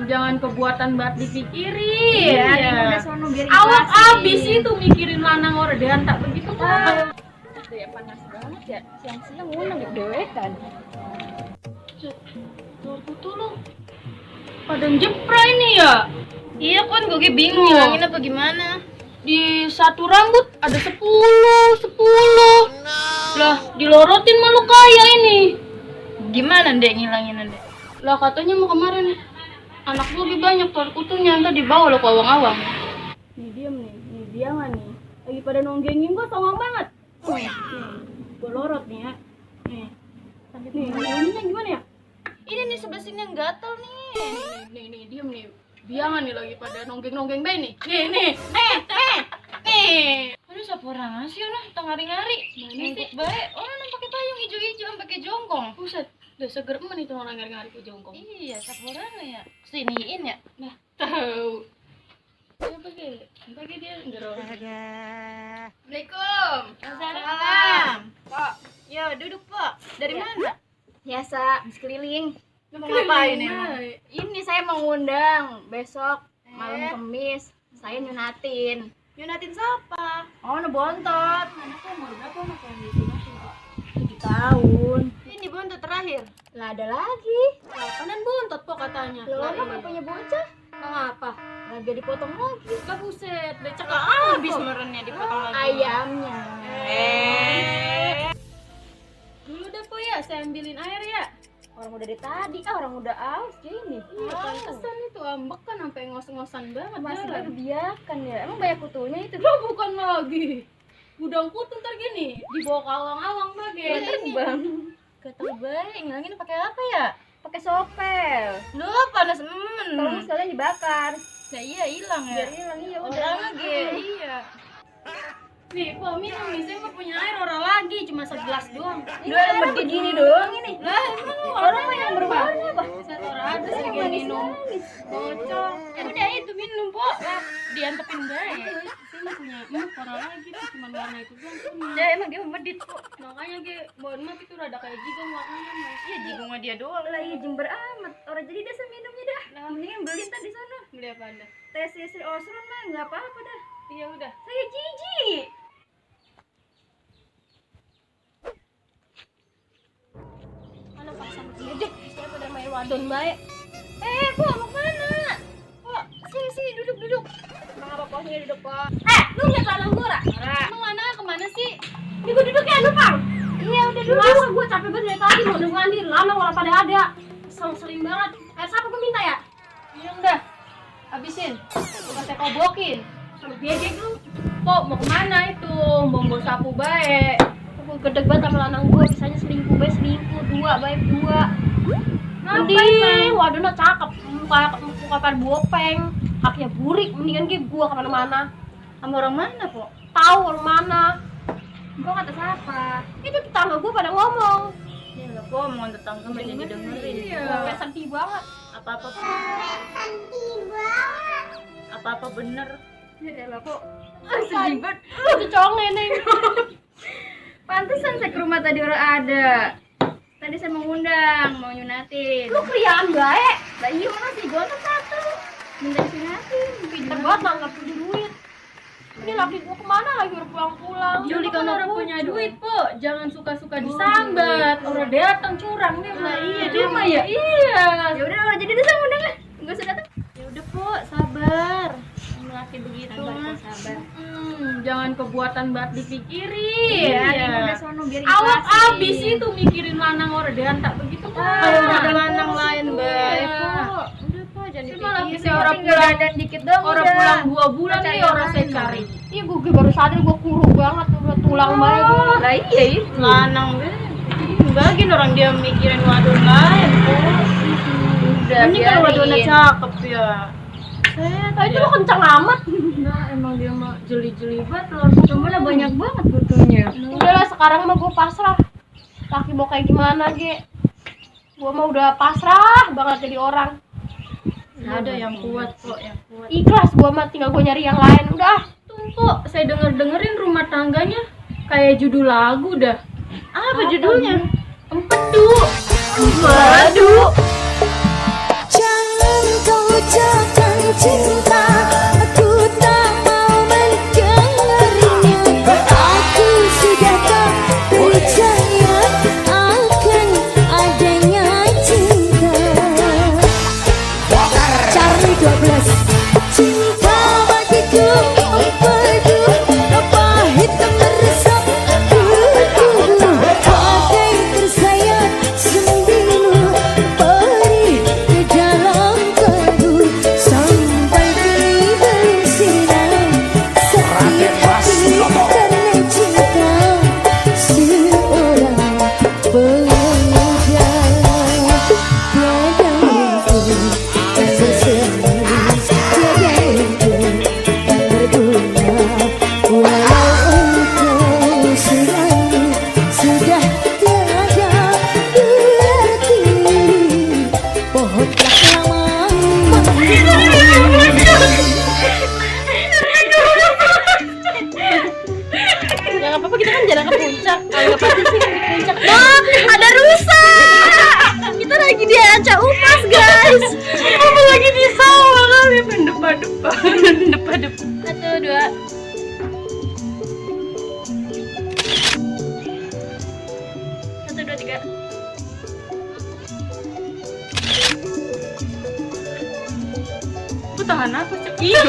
Jangan kebuatan banget dipikirin. Iya. Awak abis itu mikirin lanang orang tak begitu kan. Ya panas banget ya. Siang-siang ngundang ya dewekan. Tolong. Pada jepra ini ya. Iya kan gue bingung ngilangin apa gimana. Di satu rambut ada 10. Lah, dilorotin malu kaya ini. Gimana Dek ngilangin Dek? Lah katanya mau kemarin anak gue lebih banyak tuh kutunya, ntar dibawa lo ke awang-awang. Nih diam nih dia nggak nih. Lagi pada nonggengin gue songong banget. Nih, gue lorot nih ya. Nih, ininya gimana ya? Ini nih sebelah sini yang gatel nih. Nih, diam nih. Biangan nih lagi pada nonggeng-nonggeng bayi nih. Nih. Aduh siapa orang sih nah ngari-ngari. Mana sih? Baik, orang pakai payung hijau-hijau pakai jongkong. Buset, udah seger emen itu orang ngari-ngari ke jongkong. Iya, siapa orang ya? Siniin ya? Nah, tahu. Dia pakai dia ngerok. Assalamualaikum. Waalaikumsalam. Pak, ya duduk Pak. Dari mana? Biasa, sekeliling. Lu mau ngapain emang? Ini saya mau ngundang besok malam Kamis. Saya nyunatin. Yunatin siapa? Oh, bontot. Anaknya umur berapa anak yang disunatin? 7 tahun. Ini bontot terakhir. Lah ada lagi. Kanan buntot kok katanya. Lo emang gak punya bocah? Apa? Lagi dipotong lagi. Lah buset, becak Habis merennya dipotong lagi. Ayamnya. Dulu deh po ya, saya ambilin air ya. Orang udah dari tadi, orang udah aus gini. Iya, pantesan itu ambek kan sampai ngos-ngosan banget. Masih jalan. berbiakan ya. Emang banyak kutunya itu. Lah bukan lagi. Gudang kutu ntar gini, dibawa ke awang-awang bagai. Terbang. Gatel baik, ngilangin pakai apa ya? Pakai sopel. Lu panas Tolong sekalian dibakar. Nah iya hilang ya. Biar hilang iya udah. Orang lagi. Iya. Nih, po minum nih, saya mau punya air orang lagi, cuma segelas doang. Dua yang begini doang ini. Lah, emang lu Orang yang berwarna apa? Saya orang ada sih kayak minum. Bocor. Udah itu minum Po. Diantepin baik. Saya punya orang lagi tuh cuma warna itu doang. Ya emang dia medit kok. Makanya gue mohon maaf itu rada kayak jigong warnanya mas. Iya jigung sama dia doang. Lah iya jember amat. Orang jadi dah minumnya dah. Nah, Mendingan beli ntar di sana. beli apa anda? TCC Osron mah nggak apa-apa dah. Iya udah. Saya jijik. Mana pasang deh. Saya pada main wadon baik. Kok mau kemana? Kok sini duduk. Emang apa posnya duduk kok? Lu nggak salah gue ra? Emang mana kemana sih? Ini gue duduk ya, numpang. Iya udah duduk. Masa gue capek banget dari tadi mau mandi, lama orang pada ada. Seling banget. Air siapa gue minta ya? Minum dah. Habisin. Bukan saya kobokin. Kalau bebek lu. Kok mau kemana itu? Mau sapu baik. Gue gedeg banget sama lanang gue. Bisanya selingkuh baik selingkuh. 2 baik 2. Mending, waduh cakep. Muka pada bopeng. Haknya burik. Mendingan gue kemana-mana. Sama orang mana Po? Tahu orang mana? Gue kata siapa? Itu tetangga gue pada ngomong. Ya enggak Po, omongan tetangga mah jadi dengerin. Iya. Kayak sedih banget. Apa-apa bener. Ya lah kok. Sedih banget. Itu cowok neneng. Pantesan saya ke rumah tadi orang ada. Tadi saya mau ngundang, mau nyunatin. Lu kriaan baik. Lah iya mana sih bontot 1. Minta nyunatin. Pinter banget nggak punya duit. Ini laki gua kemana lagi udah pulang-pulang. Juli Kan kalau orang punya punya duit, duit po, jangan suka-suka disambat. Orang datang curang nih. Lah iya, dia mah ya. Iya. Ya udah orang jadi udah saya ngundang lah. Enggak usah datang. Ya udah Po, sabar. Laki begitu mah. Sabar. Jangan kebuatan banget dipikirin. Iya, udah sono biar Awak ikhlasin. abis itu mikirin lanang orang tak begitu kan. Ada lanang lain baik Iya. Po. Udah Po, jangan Cuma lagi dipikirin. saya orang Tinggal pulang dan dikit dong orang udah. pulang 2 bulan Cari nih yang orang saya lain. cari. Iya gue baru sadar gue kurus banget udah tulang banget. Lah iya. Lanang deh. Enggak orang dia mikirin wadon lain kok. Udah Ini kalau wadonnya biarin. cakep ya. Tadi itu lo kencang amat. Nah, emang dia mah jeli-jeli banget loh. Temennya banyak banget butuhnya. Udahlah sekarang mah gue pasrah. Laki mau kayak gimana ge? Gue mah udah pasrah banget jadi orang. Ada yang kuat kok, yang kuat. Ikhlas gue mah, tinggal gue nyari yang lain. Udah. Kok saya denger-dengerin rumah tangganya kayak judul lagu dah. Apa judulnya? Empedu. Waduh. Jangan kau ucapkan cinta, aku tak mau mendengarnya. Aku sudah tak percaya akan adanya cinta. Cari 12 cinta bagiku empedu, pahit meresap tubuhku, bagai tersayat sembilu perih ke dalam kalbu, sampai kini bersinar setiap hati karena cinta seorang pemuda. Tiada mungkin tak bersemi, tiada mungkin tak berguna, walau engkau sudah tiada berarti. Pohonlah lama Jangan apa-apa, kita kan jalan ke puncak. Kalau pasti sih di puncak. Nah, ada rusa. Kita lagi di ancak upas, guys. Kamu lagi di sawah kali pendepa-depa. Pendepa-depa. 1, 2. Satu, dua, tiga. Aku tahan apa, Cek? Iya.